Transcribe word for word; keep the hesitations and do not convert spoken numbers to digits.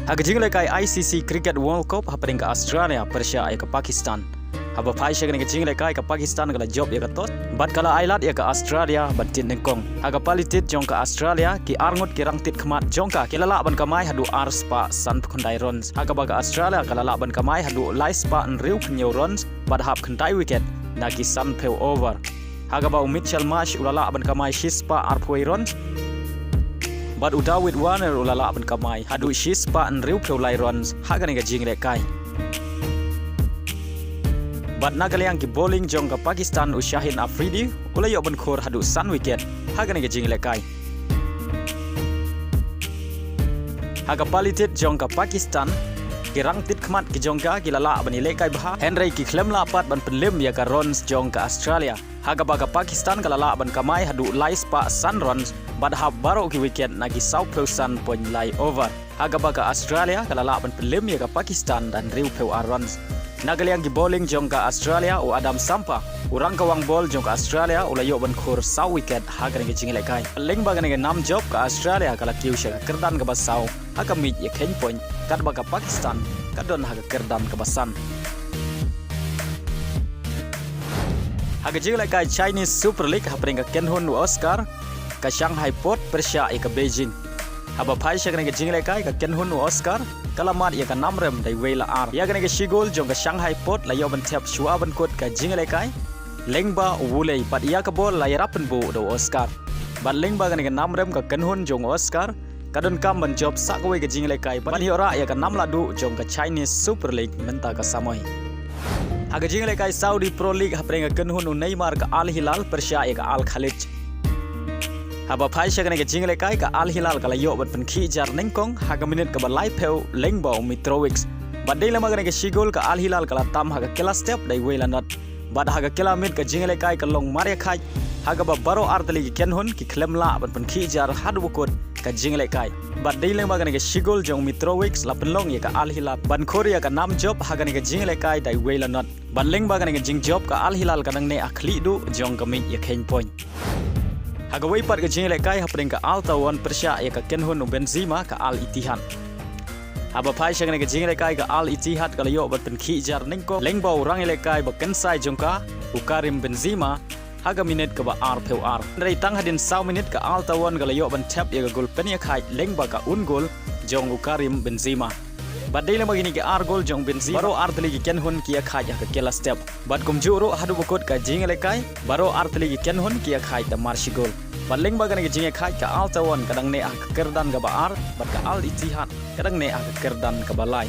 Ha ka jinglehkai I C C Cricket World Cup hapdeng ka Australia pyrshah ïa ka Pakistan. Haba phai sha kane ka jinglehkai ka Pakistan ka la jop ïa ka toss bad ka la ailad ïa ka Australia ban tied nyngkong. Ha ka pali tied jong ka Australia ki arngut ki rangtied khmat jong ka ki la lah ban kamai haduh ar spah sanphew khyndai runs. Ha kaba ka Australia ka la lah ban kamai haduh lai spah hynriewphew hynñiew runs bad hap khyndai wicket na ki sanphew over. Ha kaba u Mitchell Marsh u la lah ban kamai shi spah arphew wei runs bad u David Warner u la lah ban kamai haduh shi spah hynriewphew lai runs ha kane ka jinglehkai. Bad na ka liang ki bowling jong ka Pakistan u Shaheen Afridi u la ïoh ban khur haduh san wicket ha kane ka jinglehkai. Ha ka pali tied jong ka Pakistan ki rangtied khmat ki jong ka ki la lah ban ïalehkai bha hynrei ki khlem lah pat ban pynlim ïa ka runs jong ka Australia. Ha kaba ka Pakistan ka la lah ban kamai haduh lai spah san runs bad hap baroh ki wicket na ki sawphew san point lai over. Ha kaba ka Australia ka la lah ban pynlim ïa ka Pakistan da hynriewphew ar runs. Na ka liang ki bowling jong ka Australia u Adam Zampa u rangkawang ball jong ka Australia u la ïoh ban khur saw wicket ha kane ka jinglehkai. Lyngba kane ka nam jop ka Australia ka la kiew sha ka kyrdan kaba saw ha ka miej ïakheiñ point katba ka Pakistan ka don ha ka kyrdan kaba san. Ha ka jinglehkai Chinese Super League hapdeng ka kynhun u Oscar ka Shanghai Port pyrshah ïa ka Beijing. Haba phai sha kane ka jinglehkai ka kynhun u Oscar ka la mad ïa ka nam rem da iwei la ar. Ïa kane ka shi gol jong ka Shanghai Port la ïoh ban thep shuwa ban kut ka jinglehkai lyngba u Wu Lei bad ïa ka ball la ïarap pynbuh da u Oscar. Bad lyngba kane ka nam rem ka kynhun jong u Oscar ka donkam ban jop sa kawei ka jinglehkai ban ïoh rah ïa ka nam lahduh jong ka Chinese Super League mynta ka samoi. Ha ka jinglehkai Saudi Pro League hapdeng ka kynhun u Neymar ka Al Hilal pyrshah ïa ka Al Khaleej. Haba phai sha kane ka jinglehkai ka Al Hilal ka la ïoh ban pynkhih jar nyngkong ha ka minit kaba laiphew lyngba u Mitrovic. Bad dei lyngba kane ka shi gol ka Al Hilal ka la tam ha ka kylla step da iwei la not. Bad ha ka kylla miet ka jinglehkai ka long mar ïakhaid ha kaba baroh ar tylli ki kynhun ki khlem lah ban pynkhih jar haduh ba kut ka jinglehkai. Bad dei lyngba kane ka shi gol jong Mitrovic la pynlong ïa ka Al Hilal ban khur ïa ka nam jop ha kane ka jinglehkai da iwei la not. Bad lyngba kane ka jingjop ka Al Hilal ka dang neh ha khlieh duh jong ka miej ïakheiñ point. Ha kawei pat ka jinglehkai hapdeng ka Al Taawoun pyrshah ïa ka kynhun u Benzema ka Al Ittihad. Haba phai sha kane ka jinglehkai ka Al Ittihad ka la ïoh ban pynkhih jar nyngkong lyngba u rangïalehkai ba kynsai jong ka u Karim Benzema ha ka minit kaba arphew ar. Hynrei tang hadien saw minit ka Al Taawoun ka la ïoh ban thep ïa ka gol pynïakhaid lyngba ka own goal jong u Karim Benzema. Bad dei lyngba kine ki ar gol jong Benzema baroh ar tylli ki kynhun ki ïakhaid ha ka kylla step. Bad kumjuh ruh haduh ba kut ka jinglehkai baroh ar tylli ki kynhun ki ïakhaid da mar shi gol. Bad lyngba kane ka jingïakhaid ka Al Taawoun ka dang neh ha ka kyrdan kaba ar bad ka Al Ittihad ka dang neh ha ka kyrdan kaba lai.